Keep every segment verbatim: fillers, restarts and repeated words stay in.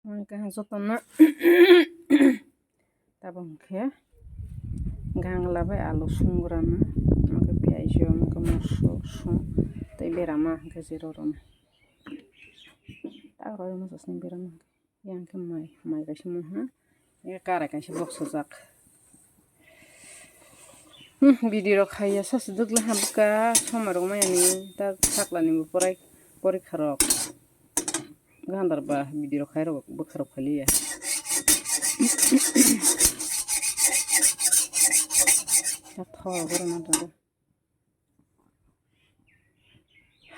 Ang kaham jotono tabuk hwnkhe gangla bai alu swngrana, hwnkhe piyaj, hwnkhe moso song tei berama hwnkhe jero rwna. Tak rw moso sini berama hwnkhe yang khe mai, mai kaisa mungha, ya karai kaisa boksajak. Hmm, video rok khaiya sasu dugla hamka somai rok maya ni ta sakla ni bo porai porikha rok. Gandar ba video rok khai rok bwkha rok phaliya. Thok rok rw na tongo.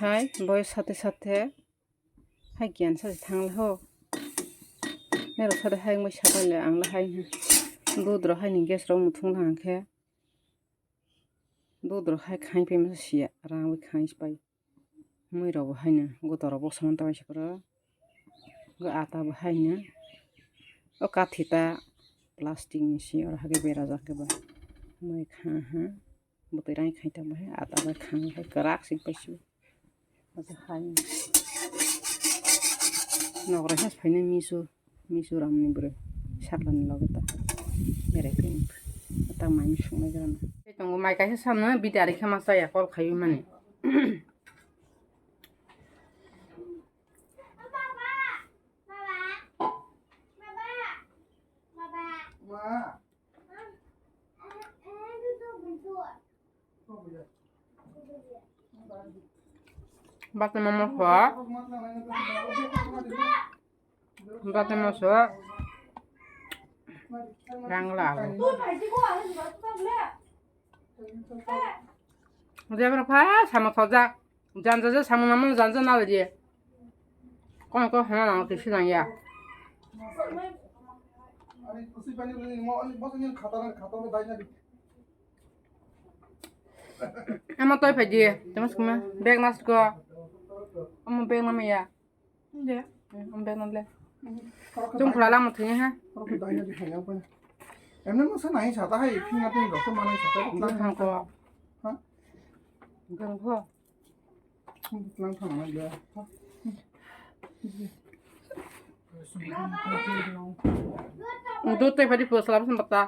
Hai, boy sate sate. Hai kiyan sa thang le ho. Nero sa de hai mo sa le ang le hai. Dudro hai ni gas rok muthung lang khe. Dudro hai khai pe mo sia rang wi khai pai. Mui rok bo hai no gotor rok bo saman ta bai se koro. Go ata bo hai no. O kathi ta plastic ni si oro hai berajak khe ba. Mui kha ha. Bwtwi rang khai ta bai ata bai khang bai kwrak sing pai si. Acha hai. Nokra has phainai misu, misu ramni bwrwi. Saklani loge ta. Berai phai. Ta mai mi sungnai jana. Tei tongo mai kaisa samno bidari khe ma chaya kol khai mani. Bata mama kho. Bata mama so. Rang la. Dia berapa sama sojak. Janja je samung namo janja nalai di. Kong kong hana nang kisi nang ya. Ama toi phai di. Tama sima bag nas ko. Ama bag nama ya. Inde. Hmm, ang bag nang le. Chung khula lang muthungya ha. Emne mo sa nai sa ta hai phingna phing rok to manai sa ta. Bwkhang ko. Ha? Bwkhang ko. Lang thang nai le. Dut tei phadi pwsla bwsang bata.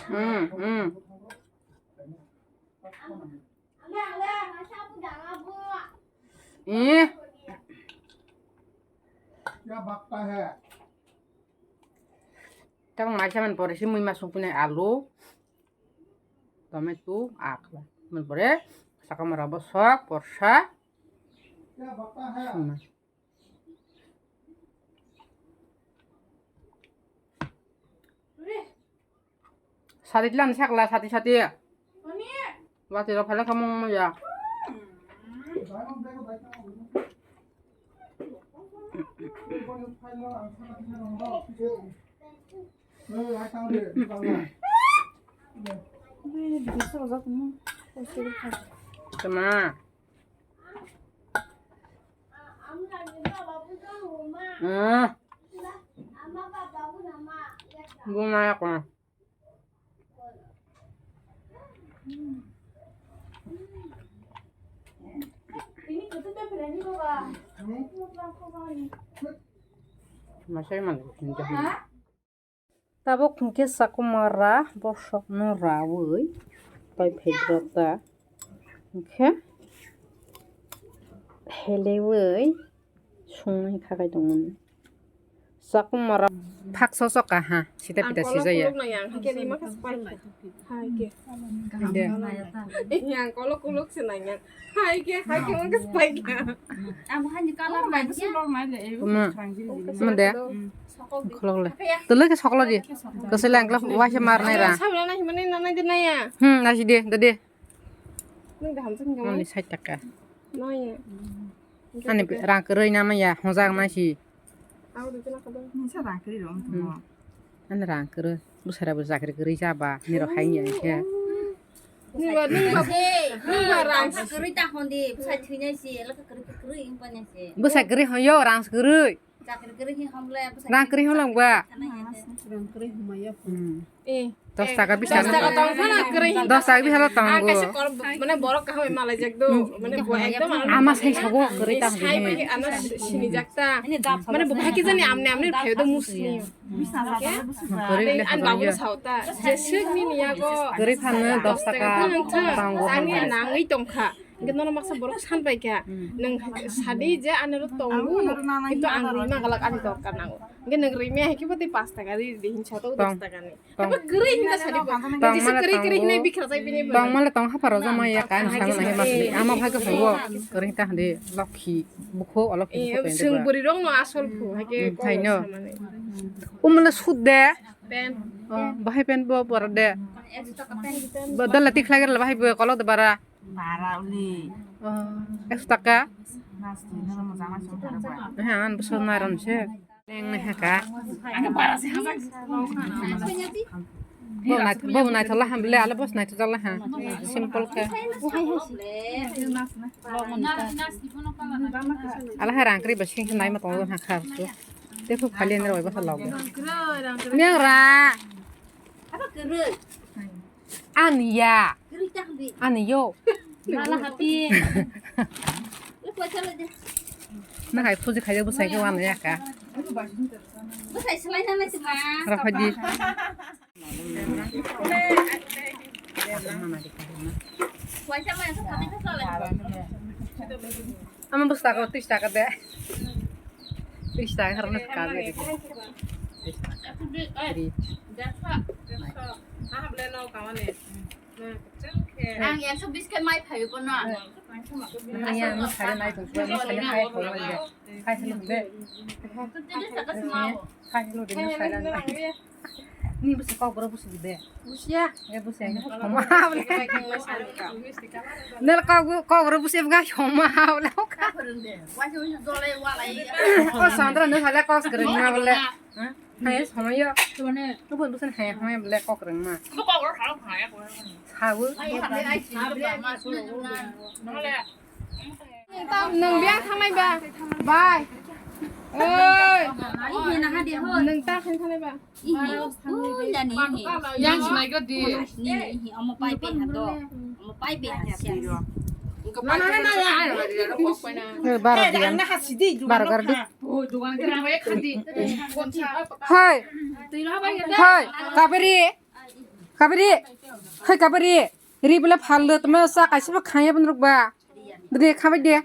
Hmm, hmm. Eh. Tabuk mai saman pore si mui masung punai alu, tomato, akla. Man pore sakama rabo sok, porsa. Sungna. Sati tlan sakla sati sati. Wati rok phalak khamung ya. Tama. Ah. Buma ya ko. Masai man. Tabuk hwnkhe chakwmara bosokno raui pai phaijak ta, hwnkhe heleui songwi khakai tongmani. Chakwmara phaksa soka ha sita pita sijaya. Yang kolok kolok se nang yang. Hai ke, hai ke mungkin spike ya. Amo hani color na dia. Kuma. Kuma de. Kholok le. Tele ke soklo di. Kesel yang kelak wah se mar nai ra. Sabla nai mana nana de naya. Hmm, nasi de, de de. Nang de hamsam kamu. Mani sait taka. Naya. Ani rang keroi nama ya, hojak nasi. Aku de kena kadang. Nisa rang keroi dong. Hmm. Ani rang kwrwi, bwsara bo chakri kwrwi jaba, nirok hai ya khe. Nungba, nungba, nungba rang kwrwi ta hondi, bwsai thwinai se, laka kwrwi kwrwi wngpani se. Bwsai kwrwi hon yo, rang kwrwi. Rang kwrwi hwnlangba. Rang kwrwi hwnmaya. Hmm. Eh, dos taka, bis taka. Dos taka tong phano kwrwi. Dos taka, bis taka tongo. Ah, kaisa kor, mane borok kaham malaijak do, mane bo ekdom ano ama sai sogo kwrwi ta sai hwnwi. Bai ano sinijak ta. Mane bo hai khe jani amne amne phaio do musli. Kwrwi le ani babu hwnmaya. Sao ta. Je swk nini yago. Kwrwi phano dos taka tongo. Ani nangwi tongkha. Hingke nono maksa borok san pai kha. Hmm. Nwng sadi je ani oro tongo, kintu ang rwima glak ani dorkar nango. Hingke nwng rwima hai khe bo tei pash taka ri di hinsa to dos taka ni. Tong. Abo kwrwi hinta sadi bo. Tong jesa mala kwrwi kwrwi tongo. Hinai bikra jai bini bo. Tong mala tong haparo jama ya kan sama na hima sadi. Ama bhai ko phuo. Kwrwi ta hande lokhi bukho olokhi. Eh, bukho swng bwrwi rok no asol phu, hai khe hmm, kok thaino. Samani. Umla sud de. Pen. Oh, bahai pen bo bor de. Bo dala tikhlai gar bahai bo kolok de bara. Bara uli. Oh, ekso taka? Nas twi nono moja ma song thar ba. He, an bwswk nairon se. Neng ne haka. Ani bara se hajak. Bo nai, bo nai thola ham le, ala bos nai thola ham. Simple khe. Ala ha rang kri ba sing nai ma tong ha kha. Te khu khali ne roi ba law. Meng ra. Ani ya. Ani yo. Mala happy. Na hai phuji khayo bwsai khe wana ya ka. Bwsai slai na nai sima. Rakhadi. Ama bwsa ko tris taka de. Tris taka harap na ka de. Tris taka. Tris. Ang ekso bis khe mai phaio bono. Nang ya, nang sari nai tong, nang sari nai tong, nang de. Hai hello de. Hai hello de, nang sari nai. Ni bwswk kok borok bwswk de. Busia. E bwswk homa bole. Nel kok kok borok bwswk ga homa bole. O Sandra nel hala kok skreng na bole. Hai homa yo. Nubun bwswk hai homa bole kok reng ma. Sabu. Nwng biya thangnai ba? Bai. Oi. Nwng ta khain thangnai ba? Yang sinai go di. Omo pai pe ha do. Omo pai pe ha sia. Bara di. Bara gar di. Hai. Hai. Kabiri. Kabiri. Hai kabiri. Ri bole phal de tma sa kaisa ba khaya ban ruk ba. Bwdwi khabai de.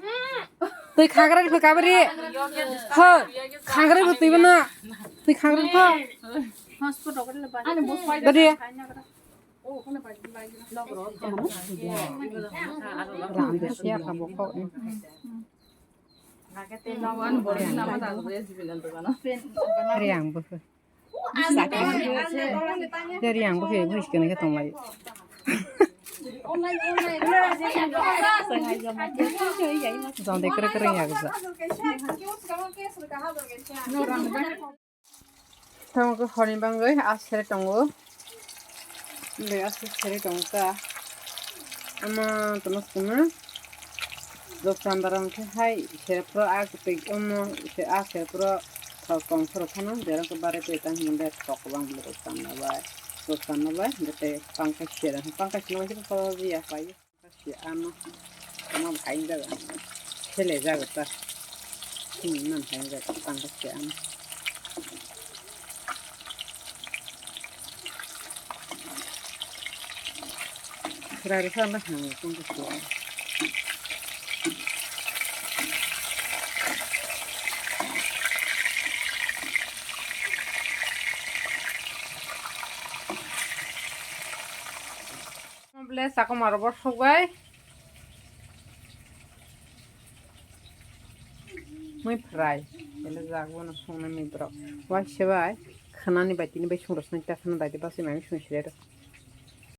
Twi khagra rikho kabri. Ho. Khagra rikho twi bana. Twi khagra rikho. Bwdwi. Rang de siya kha bo kho. Rang bo. Dari ang bo khe bo hiskene khe tonglai. Jong de kre kre ya gja. Tamo khe horni bangwi asere tongo. Be asere tongo ta. Ama tono sima. Rok chandra hwnkhe hai serepro a kwtwi omo se a serepro thok tong phuru phano berok khe barai twi tang hwnwi thok kwbang borok chanda bai rok chanda bai hwnkhe tei pangkha sera pangkha sera bai khe thok ya pai pangkha sera ano ama hai jaga sele jaga ta hmm nan hai jaga pangkha sera ano. Rari sa na hang kung kung. Bole sakoma robo sokbai. Mui fry. Ele jagbo no songnai mui borok. Waise bai. Khanani bai tini bai songrosnai ta khana dai de basi mai song sire.